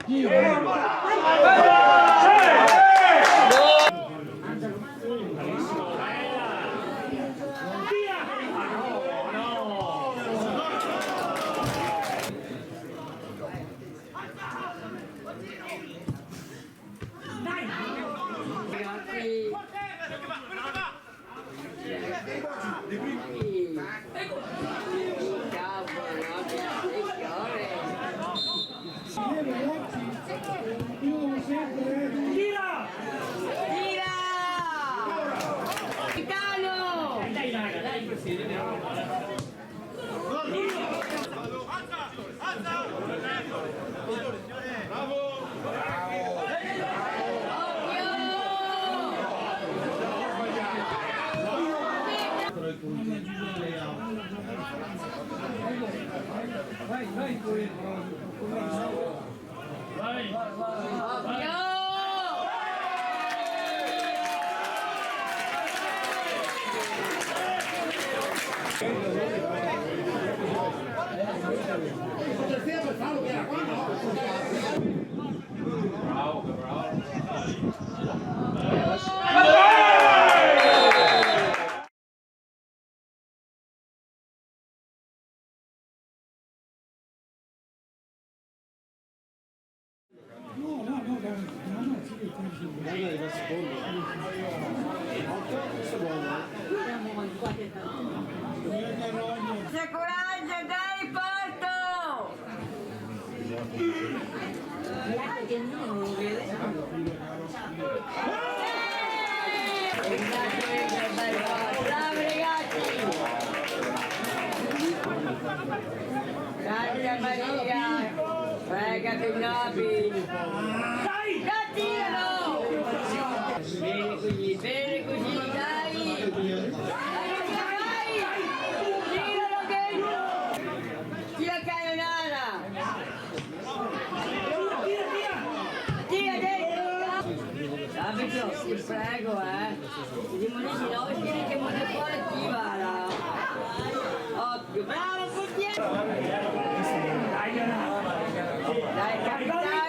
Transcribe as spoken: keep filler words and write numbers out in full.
Tira! Tira! Capitano! Coraggio, dai, porto! Bravo, ragazzi! Grazie, Maria! Prega, Penelope! Dai, tira! Bene così, bene così, dai! Dai, dai! Tiralo dentro! Tira, Caionara! Tira dentro! Capito? Ti prego, eh! Ti demolisci, no? Tira che muore fuori, ti va là! Occhio, bravo, portiere! Dai, capitano!